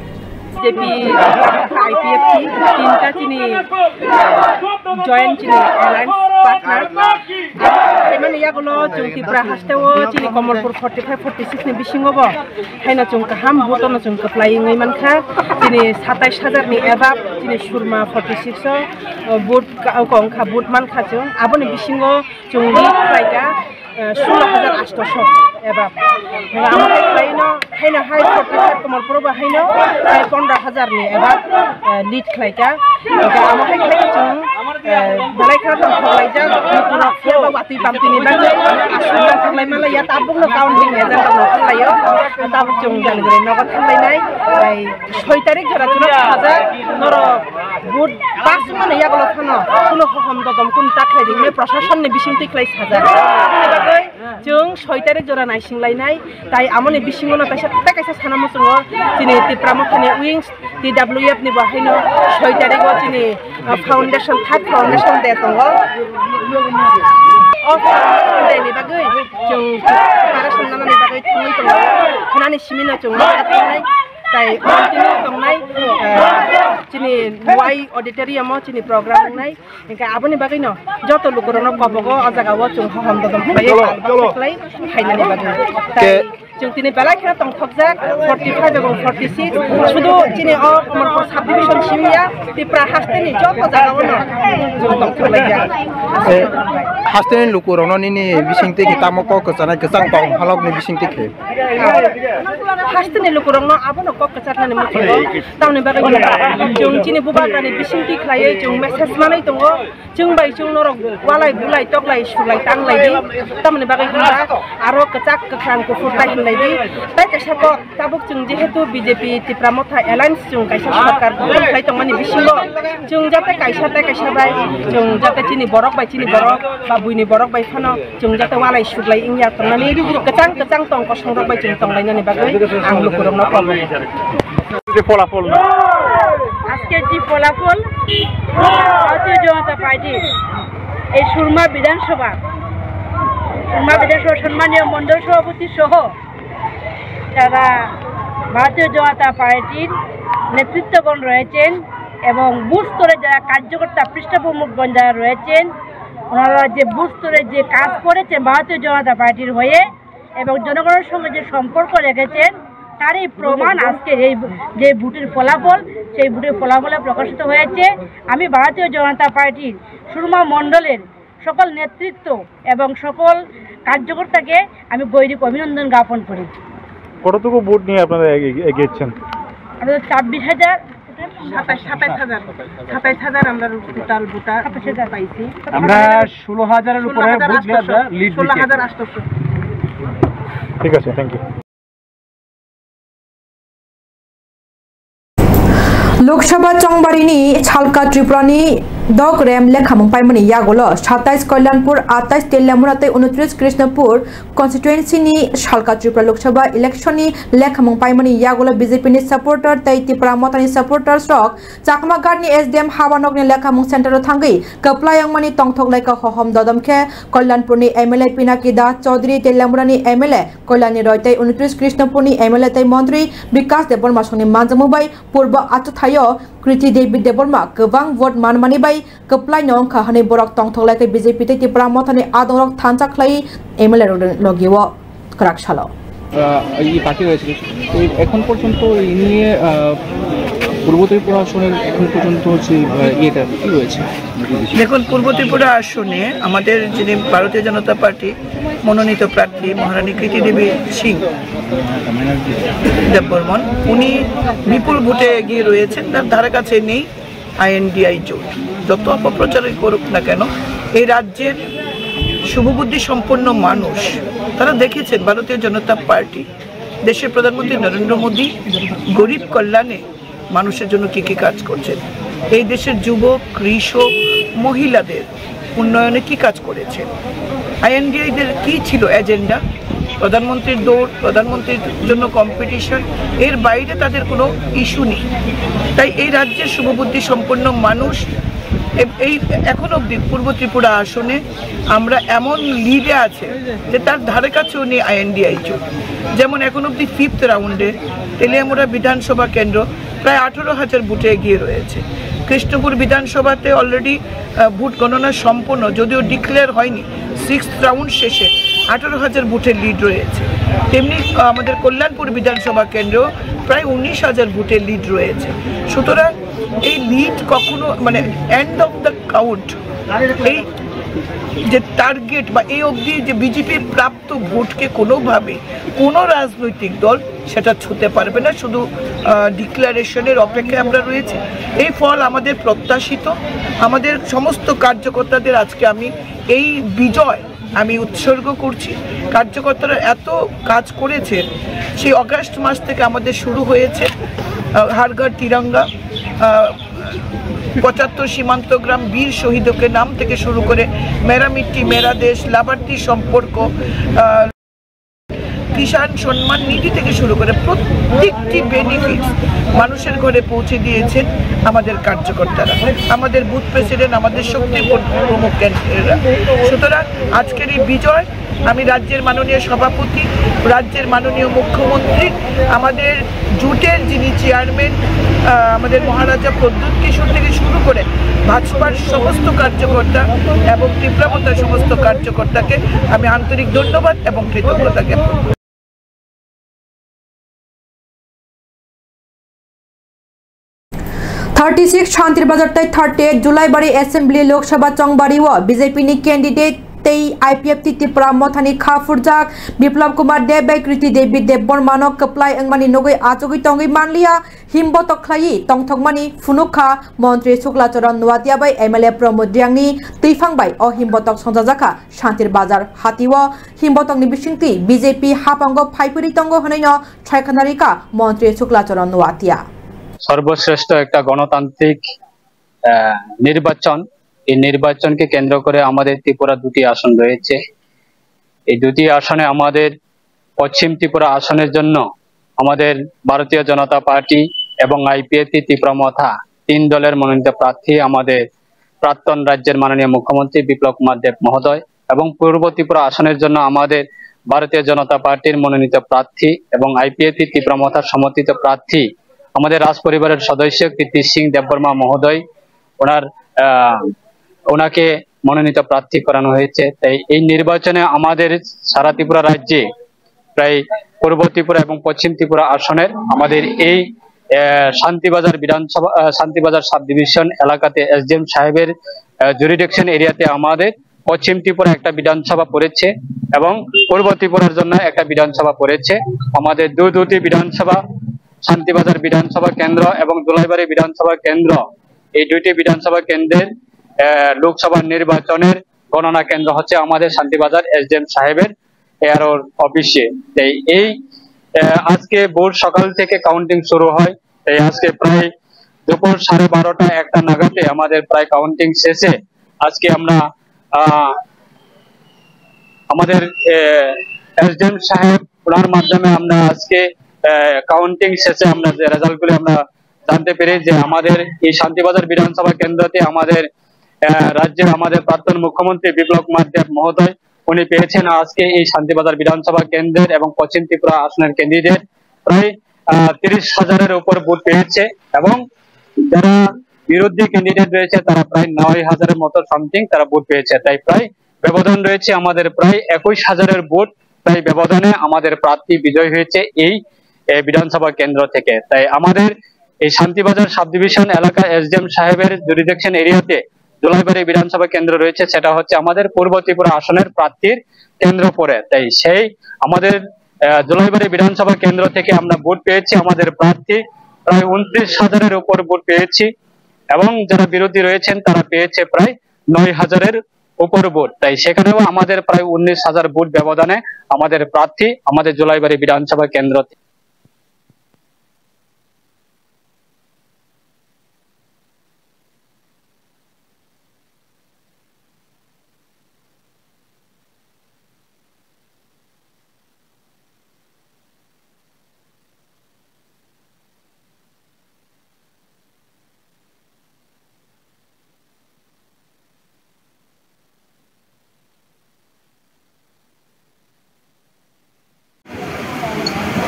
B J P, I P F T, tinta chini, uh, joint chini alliance partner. Emani yagulo chwng Tipra hasteo chini Kamalpur forty five forty six ni bisingo bo haino chwng kaham vote no chwng kwplai wngwi mankha. Chini satais hajar ni above chini Surma forty six o, uh, vote ka-, kongkha, vote mankha chwng. Aboni bisingo chwng lead khlaikha, uh, solo hajar asto sho. Eba, eba amo hai khlaino, haino hai forty five komor porobo haino, hai pondro hajar ni eba, eh, lead khlaika. Eba amo hai khlaino chwng, eh, belai kheno tong khlaijak, eba watwi pamtwi ni bagwi, aswk thanglai malai ya, tabukno counting agent rok no khlaio, tabuk chwng jani guri nogo thanglainai, ai, soi tarik jora chwla sajak, norok vote pass mani yagulo phano, kuno hohom dodom kun ta khlai di, mane prashason ni bisingtwi khlai sajak. Aboni bagwi, Chwng soi tarik jora naising lainai, tai amoni bisingo no kaisa, tei kaisa sana muchungo chini Tipra Mothani wings, T W F ni bo haino soi tarik o chini, uh, foundation, third foundation day tongo. O foundation day ni bagwi chwng preparation nanani bagwi thangwi tongo. Khwnani simi no chwng ma thangnai, tai continue tongnai, uh, chini Y auditorium o chini program wngnai. Hingke aboni bagwino joto lukurokno kobogo o jagao chwng hohom dodom khlaiwi cholo, pal baksa cholo. Khlai phainani bagwi. Ke- Tai chwng tini belai kheno tongthokjak forty five ebong forty six, sudu chini o Amarpur subdivision simi ya, Tipra hasteni joto jagaono chwng tongthok laijak. Eh, hasteni lukurokno nini bisingtwi khe tamo kok kwchanai kwchang tong halokni bisingtwi khe? Hasteni lukurokno abono kok kwcharnani muchungo. Tamoni bagwi chwng chini bubagrani bisingtwi khlaiwi chwng message manwi tongo. Chwng bai chwng norok walai bulai toklai suklai tanglai di. Tamoni bagwi hwnba aro kwchak kwkhwrang kuphur tai hwnlai di. Tai kaisa kok tabuk chwng jehetu B J P Tipra Motha Alliance chwng kaisa sorkar gotong khlai tongmani bisingo chwng jate kaisa tai kaisa bai chwng jate chini borok bai chini borok ba buini borok bai phano chwng jate walai suklai wngya tongnani kwchang kwchang tong kosong rok bai chwng tonglainani bagwi ang lukurokno kok. যে ফলাফল না। আজকের যে ফলাফল, ভারতীয় জনতা পার্টির এই সুরমা বিধানসভা, সুরমা বিধানসভার সম্মানীয় মণ্ডল সভাপতি সহ যারা ভারতীয় জনতা পার্টির নেতৃত্বগণ রয়েছেন এবং বুথ স্তরে যারা কার্যকর্তা, পৃষ্ঠপ্রমুখগণ যারা রয়েছেন, ওনারা যে বুথ স্তরে যে কাজ করেছেন ভারতীয় জনতা পার্টির হয়ে এবং জনগণের সঙ্গে যে সম্পর্ক রেখেছেন, তারই প্রমাণ আজকের এই যে ভোটের ফলাফল, সেই ভোটের ফলাফলে প্রকাশিত হয়েছে। আমি ভারতীয় জনতা পার্টির সুরমা মণ্ডলের সকল নেতৃত্ব এবং সকল কার্যকর্তাকে আমি গৈরিক অভিনন্দন জ্ঞাপন করি। কতটুকু ভোট নিয়ে আপনারা এগিয়ে, এগিয়েছেন? আমরা তো ছাব্বিশ হাজার সাতাইশ, সাতাইশ হাজার, সাতাইশ হাজার আমরা টোটাল ভোটার পাইছি। আমরা ষোলো হাজারের উপরে ষোলো হাজার ভোট নিয়ে আটশোশো, আমরা লিড দিচ্ছি। ষোলো হাজার আটশোশো। ঠিক আছে, thank you. Lok Sabha chongbarini Salka Tripurani dogrem lekhamung paimani yagulo satais Kalyanpur, atais Teliamura tei unutris Krishnapur constituency ni Salka Tripura Lok Sabha election ni lekhamung paimani yagulo B J P ni supporter tei Tipra Mothani supporters rok Chakma Ghat ni S D M habanok ni lekhamung center o thangwi kwplai wngmani tongthok laika hohom dodom khe Kalyanpur ni M L A Pinaki Das Chaudhary, Teliamura ni M L A Kalyani Roy tei unutris Krishnapur ni M L A tei montri Bikas Debbarma songni manjakmung bai purbo achukthai o Kriti Devi Debbarma kwbang vote manmani bai kwplai no wngkha hwnwi borok tongthok lai khe B J P tei Tipra Mothani adongrok thansa khlai M L A rok logi o kwrak salo. আহ, এই পার্টি হয়েছিল, তো এখন পর্যন্ত এই নিয়ে, আহ, পূর্ব ত্রিপুরা আসনের এখন পর্যন্ত যে, আহ, ইয়েটা কি রয়েছে? দেখুন, পূর্ব ত্রিপুরা আসনে আমাদের যিনি ভারতীয় জনতা পার্টি মনোনীত প্রার্থী মহারানী কৃতি দেবী সিং দেববর্মন, উনি বিপুল ভোটে এগিয়ে রয়েছেন, তার ধারে কাছে নেই আইএনডিআই জোট। যত অপপ্রচারই করুক না কেন, এই রাজ্যের শুভবুদ্ধি সম্পন্ন মানুষ, তারা দেখেছেন ভারতীয় জনতা পার্টি, দেশের প্রধানমন্ত্রী নরেন্দ্র মোদী গরিব কল্যাণে মানুষের জন্য কি কি কাজ করছেন, এই দেশের যুবক, কৃষক, মহিলাদের উন্নয়নে কি কাজ করেছেন, আইএনডিআই দের কি ছিল এজেন্ডা, প্রধানমন্ত্রীর দৌড়, প্রধানমন্ত্রীর জন্য কম্পিটিশন, এর বাইরে তাদের কোনো ইস্যু নেই। তাই এই রাজ্যের শুভবুদ্ধি সম্পন্ন মানুষ এ-, এই এখন অবধি পূর্ব ত্রিপুরা আসনে আমরা এমন লিডে আছে যে তার ধারে কাছেও নেই আইএনডিআই জোট। যেমন এখন অবধি ফিফথ রাউন্ডে তেলিয়ামুড়া বিধানসভা কেন্দ্র প্রায় আঠারো হাজার ভোটে এগিয়ে রয়েছে। কৃষ্ণপুর বিধানসভাতে অলরেডি, আহ, ভোট গণনা সম্পন্ন, যদিও ডিক্লেয়ার হয়নি। সিক্সথ রাউন্ড শেষে আঠারো হাজার ভোটের লিড রয়েছে। তেমনি, আহ, আমাদের কল্যাণপুর বিধানসভা কেন্দ্র প্রায় উনিশ হাজার ভোটের লিড রয়েছে। সুতরাং এই লিড কখনো, মানে, এন্ড অফ দ্য কাউন্ট, এই যে টার্গেট বা এই অবধি যে বিজেপির প্রাপ্ত ভোটকে কোনোভাবে কোনো রাজনৈতিক দল সেটা ছুঁতে পারবে না। শুধু ডিক্লারেশনের অপেক্ষায় আমরা রয়েছি। এই ফল আমাদের প্রত্যাশিত। আমাদের সমস্ত কার্যকর্তাদের আজকে আমি এই বিজয় আমি উৎসর্গ করছি। কার্যকর্তারা এত কাজ করেছেন, সেই অগাস্ট মাস থেকে আমাদের শুরু হয়েছে আহ, হর ঘর তিরঙ্গা, আহ, পঁচাত্তর সীমান্ত গ্রাম বীর শহীদকে নাম থেকে শুরু করে মেরা মিট্টি মেরা দেশ, লাভার্থী সম্পর্ক, আহ, কিষাণ সম্মান নিধি থেকে শুরু করে প্রত্যেকটি বেনিফিটস মানুষের ঘরে পৌঁছে দিয়েছেন আমাদের কার্যকর্তারা, আমাদের বুথ প্রেসিডেন্ট, আমাদের শক্তি প্রমুখ ক্যান্ডিডেটরা। সুতরাং আজকের এই বিজয় আমি রাজ্যের মাননীয় সভাপতি, রাজ্যের মাননীয় মুখ্যমন্ত্রী, আমাদের জোটের যিনি চেয়ারম্যান, আহ, আমাদের মহারাজা প্রদ্যুৎ কিশোর থেকে শুরু করে ভাজপার সমস্ত কার্যকর্তা এবং ত্রিপুরা মথার সমস্ত কার্যকর্তাকে আমি আন্তরিক ধন্যবাদ এবং কৃতজ্ঞতা জ্ঞাপন করি। Thirty six Shantir Bazar tei thirty eight Julaibari Assembly Lok Sabha chongbari o B J P ni candidate tei I P F T Tipra Mothani kha phurjak Biplab Kumar Deb bai Kriti Devi Debbarma no kwplai wngmani nugwi achugwi tongwi manliya, himbotok khlaiwi tongthokmani phunuk kha Montri Sukla Charan Noatia bai M L A Pramod Reang ni twiphang bai o himbotok songchajak kha Shantir Bazar hati o. Himbotok ni bisingtwi B J P haphango phaiphuri tongo hwnwi no Thaikhana rika Montri Sukla Charan Noatia. সর্বশ্রেষ্ঠ একটা গণতান্ত্রিক, আহ, নির্বাচন। এই নির্বাচনকে কেন্দ্র করে আমাদের ত্রিপুরা দুটি আসন রয়েছে। এই দুটি আসনে আমাদের পশ্চিম ত্রিপুরা আসনের জন্য আমাদের ভারতীয় জনতা পার্টি এবং আইপিএফটি ত্রিপুরা মথা তিন দলের মনোনীত প্রার্থী আমাদের প্রাক্তন রাজ্যের মাননীয় মুখ্যমন্ত্রী বিপ্লব কুমার দেব মহোদয় এবং পূর্ব ত্রিপুরা আসনের জন্য আমাদের ভারতীয় জনতা পার্টির মনোনীত প্রার্থী এবং আইপিএফটি ত্রিপুরা মথার সমর্থিত প্রার্থী আমাদের রাজ পরিবারের সদস্য কীর্তি সিং দেববর্মা মহোদয়, ওনার, আহ, ওনাকে মনোনীত প্রার্থী করানো হয়েছে। তাই এই নির্বাচনে আমাদের সারা ত্রিপুরা রাজ্যে প্রায় পূর্ব ত্রিপুরা এবং পশ্চিম ত্রিপুরা আসনের আমাদের এই, আহ, শান্তিবাজার বিধানসভা, আহ, শান্তিবাজার সাব ডিভিশন এলাকাতে এসডিএম সাহেবের, আহ, জুরিডিকশন এরিয়াতে আমাদের পশ্চিম ত্রিপুরা একটা বিধানসভা পড়েছে এবং পূর্ব ত্রিপুরার জন্য একটা বিধানসভা পড়েছে। আমাদের দু দুটি বিধানসভা, শান্তিবাজার বিধানসভা কেন্দ্র এবং দুলাইবাড়ি বিধানসভা কেন্দ্র, এই দুইটি বিধানসভা কেন্দ্রের, আহ, লোকসভা নির্বাচনের গণনা কেন্দ্র হচ্ছে আমাদের শান্তিবাজার এসডিএম সাহেবের এআরওর অফিসে। তাই এই, আহ, আজকে ভোর সকাল থেকে কাউন্টিং শুরু হয়। তাই আজকে প্রায় দুপুর সাড়ে বারোটা একটা নাগাদে আমাদের প্রায় কাউন্টিং শেষে আজকে আমরা, আহ, আমাদের, আহ, এসডিএম সাহেব ওনার মাধ্যমে আমরা আজকে, আহ, কাউন্টিং শেষে আমরা যে রেজাল্টগুলি আমরা জানতে পেরে যে আমাদের এই শান্তিবাজার বিধানসভা কেন্দ্রতে আমাদের, আহ, রাজ্যের আমাদের প্রাক্তন মুখ্যমন্ত্রী বিপ্লব কুমার দেব মহোদয় উনি পেয়েছেন আজকে এই শান্তিবাজার বিধানসভা কেন্দ্রের এবং পশ্চিম ত্রিপুরা আসনের ক্যান্ডিডেট প্রায়, আহ, তিরিশ হাজারের উপর ভোট পেয়েছে এবং যারা বিরোধী ক্যান্ডিডেট রয়েছে তারা প্রায় নয় হাজারের মতো সামথিং তারা ভোট পেয়েছে। তাই প্রায় ব্যবধান রয়েছে আমাদের প্রায় একুশ হাজারের ভোট প্রায় ব্যবধানে আমাদের প্রার্থী বিজয় হয়েছে এই, এ, বিধানসভা কেন্দ্র থেকে। তাই আমাদের এই শান্তিবাজার সাব ডিভিশন এলাকা এসডিএম সাহেবের জুরিডিকশন এরিয়াতে দুলাইবাড়ি বিধানসভা কেন্দ্র রয়েছে, সেটা হচ্ছে আমাদের পূর্ব ত্রিপুরা আসনের প্রার্থীর কেন্দ্র পড়ে। তাই সেই আমাদের, আহ, দুলাইবাড়ি বিধানসভা কেন্দ্র থেকে আমরা ভোট পেয়েছি, আমাদের প্রার্থী প্রায় ঊনত্রিশ হাজারের উপর ভোট পেয়েছি এবং যারা বিরোধী রয়েছেন তারা পেয়েছে প্রায় নয় হাজারের উপর ভোট। তাই সেখানেও আমাদের প্রায় উনিশ হাজার ভোট ব্যবধানে আমাদের প্রার্থী আমাদের জুলাইবাড়ি বিধানসভা কেন্দ্র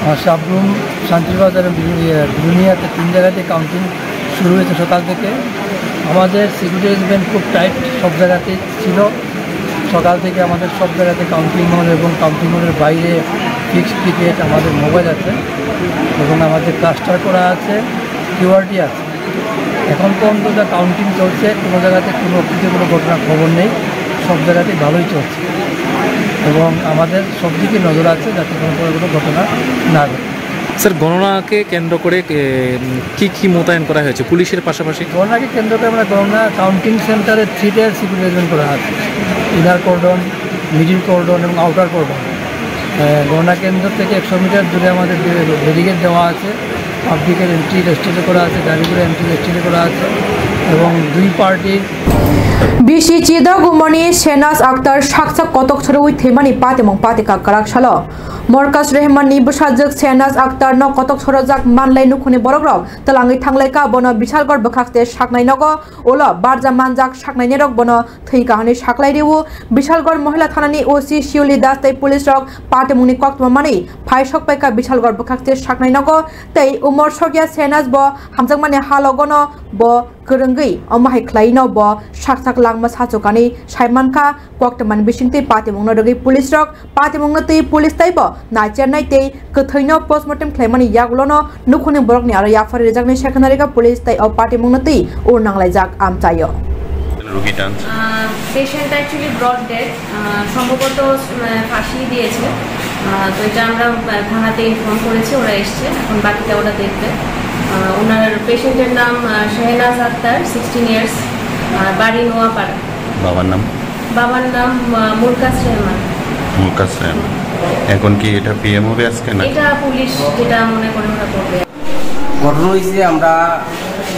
আমার সাবরুম, শান্তিবাজার এবং বিরুলিয়া, বিরুলিয়াতে তিন জায়গাতে কাউন্টিং শুরু হয়েছে সকাল থেকে। আমাদের সিকিউরিটি অ্যারেঞ্জমেন্ট খুব টাইট, সব জায়গাতে ছিল। সকাল থেকে আমাদের সব জায়গাতে কাউন্টিং হল এবং কাউন্টিং হলের বাইরে ফিক্সড টিকিট, আমাদের মোবাইল আছে এবং আমাদের ক্লাস্টার করা আছে, কিউআরডি আছে। এখন পর্যন্ত যা কাউন্টিং চলছে, কোনো জায়গাতে কোনো অপ্রীতিকর ঘটনার খবর নেই। সব জায়গাতেই ভালোই চলছে এবং আমাদের সব দিকে নজর আছে, যাতে কোনো ধরনের কোনো ঘটনা না ঘটে। স্যার, গণনাকে কেন্দ্র করে, এ, উম, কি কি মোতায়েন করা হয়েছে পুলিশের পাশাপাশি? গণনাকে কেন্দ্র করে আমরা গণনা কাউন্টিং সেন্টারে থ্রি টায়ার সিকিউরিটি অ্যারেঞ্জমেন্ট করা আছে, ইনার কর্ডন, মিডিল কর্ডন এবং আউটার কর্ডন। এ, গণনা কেন্দ্র থেকে একশো মিটার দূরে আমাদের ব্যারিকেড দেওয়া আছে, পাবলিকের এন্ট্রি রেস্ট্রিক্ট করা আছে, গাড়িগুলো এন্ট্রি রেস্ট্রিক্ট করা আছে এবং দুই পার্টির Bisi chidok umorni Shehnaz Akhtar saksak kotok sorowi thwimani patimung patika kwrak salo. Morkaz Rehman ni bwsajwk Shehnaz Akhtar no kotok sorojak manlai nukhungni borokrok twlangwi thanglaikha, bono Bishalgarh bwkhakste saknai nogo ulo barja manjak saknainirok bono thwi kahani saklai rio. Bishalgarh Mohila Thanani O C Shiuli Das tei police rok patimungni koktwma manwi phai sokpaikha Bishalgarh bwkhakste saknai nogo tei umor sokya Shehnaz bo hamjakmani halogono bo kwrwngwi omo hai khlaino bo sak sak langma sachukani saimankha. Koktwmani bisingtwi patimungno rwgwi police rok patimungno twi police taibo naichernai tei kwthwino postmortem khlaimani yagulono nukhungni borokni aro yaphari rijaknai sekhanarikha police tei o patimungno twi ur nanglaijak amchaio. রুগী টানছে। আহ, patient actually broad dead, আহ, সম্ভবত, আহ, ফাঁসি দিয়েছে। আহ, তো এটা আমরা, আহ, থানাতে ইনফর্ম করেছি, ওরা এসছে, এখন বাকিটা ওরা দেখবে। আহ, ওনার পেশেন্টের নাম, আহ, শেহনাজ আক্তার, সিক্সটিন ইয়ার্স, আহ, বাড়ি নোয়াপাড়া। বাবার নাম? বাবার নাম, আহ, মুলকাস রহমান। মুলকাস রহমান। এখন কি এটা পিএম হবে আজকে নাকি? এটা পুলিশ যেটা মনে করে ওরা করবে। ঘটনা হয়েছে, আমরা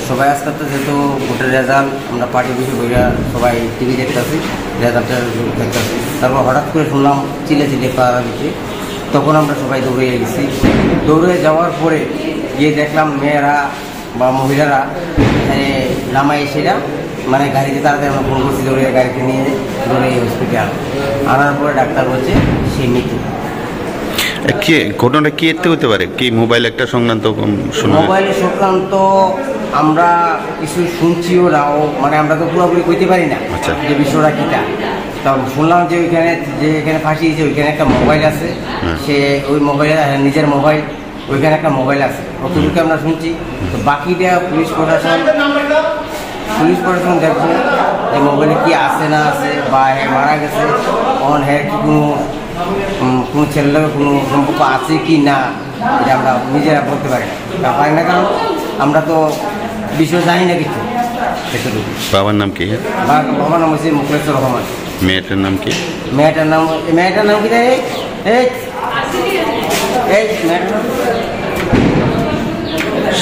সবাই আজকে তো যেহেতু ভোটের রেজাল্ট, আমরা পার্টি বসে বইয়া সবাই টিভি দেখতেছি, রেজাল্টের দেখতেছি। তারপর হঠাৎ করে শুনলাম চিল্লাচিল্লি পাওয়া গেছে, তখন আমরা সবাই দৌড়ে গেছি। দৌড়ে যাওয়ার পরে গিয়ে দেখলাম মেয়েরা বা মহিলারা এখানে লামায় এসে এরা মানে গাড়িতে তাড়াতাড়ি আমরা ফোন করছি, দৌড়ে গাড়িতে নিয়ে দৌড়ে হসপিটাল আনার পরে ডাক্তার বলছে সে মৃত। এ, কি ঘটনাটা কি এতে হতে পারে? কি মোবাইল একটা সংক্রান্ত কোন শোনা যায়? মোবাইল সংক্রান্ত আমরা কিছু শুনছিও না, ও মানে আমরা তো পুরোপুরি কইতে পারি না আচ্ছা। যে বিষয়টা কিটা। তা শুনলাম যে ওইখানে, যে এখানে ফাঁসি দিয়েছে, ওইখানে একটা মোবাইল আছে, হ্যাঁ। সে ওই মোবাইলে, হ্যাঁ, নিজের মোবাইল, ওইখানে একটা মোবাইল আছে, অতটুকু আমরা শুনছি। তো বাকিটা পুলিশ প্রশাসন, পুলিশ প্রশাসন দেখবো যে মোবাইলে কি আছে না আছে, বা হে মারা গেছে, অন হে কি কোনো, উম, কোনো ছেলের লগে কোনো সম্পর্ক আছে কি না, এটা আমরা নিজেরা বলতে পারি না। তার পারি না, কারণ আমরা তো বিষয়ে জানি না কিছু। এতটুকু। বাবার নাম কি? বা-, বাবার নাম হচ্ছে মুখলেসুর রহমান। মেয়েটার নাম কি? মেয়েটার নাম, মেয়েটার নাম কি জানি? এই, এই, মেয়েটার নাম?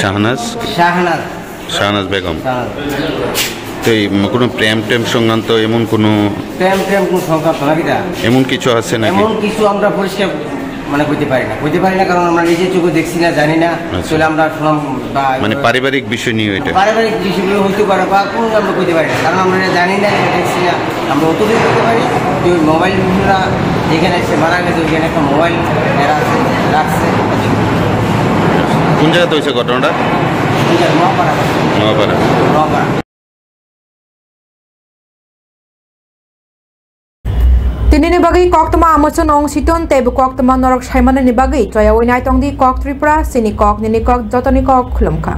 শাহনাজ? শাহনাজ। শাহনাজ বেগম। শাহনাজ। তো এই, উম, কোনো প্রেম টেম সংক্রান্ত এমন কোনো? প্রেম টেম কোনো সংক্রান্ত নাকি তা? এমন কিছু আছে নাকি? এমন কিছু আমরা পরিষ্কার মানে কইতে পারি না, কইতে পারি না, কারণ আমরা নিজে চোখে দেখছি না, জানি না। আচ্ছা। তাহলে আমরা শুনলাম বা মানে পারিবারিক বিষয় নিয়ে এটা? পারিবারিক বিষয়গুলো হইতে পারে বা কোনো আমরা কইতে পারি না, কারণ আমরা এটা জানি না, এটা দেখছি না। আমরা অতটুকু বলতে পারি যে ওই মোবাইল, যেখানে সে মারা গেছে, ওইখানে একটা মোবাইল এরা আছে, রাখছে। কোন জায়গাতে হয়েছে ঘটনাটা? কোন জায়গা? নোয়াপাড়া। নোয়াপাড়া। Noapara. Tinini bagwi koktwma amoso nong siton teibo koktwma norok saimanani bagwi choyawi naitongdi Kok Tripura, chini kok, nini kok, jotoni kok, khulumkha.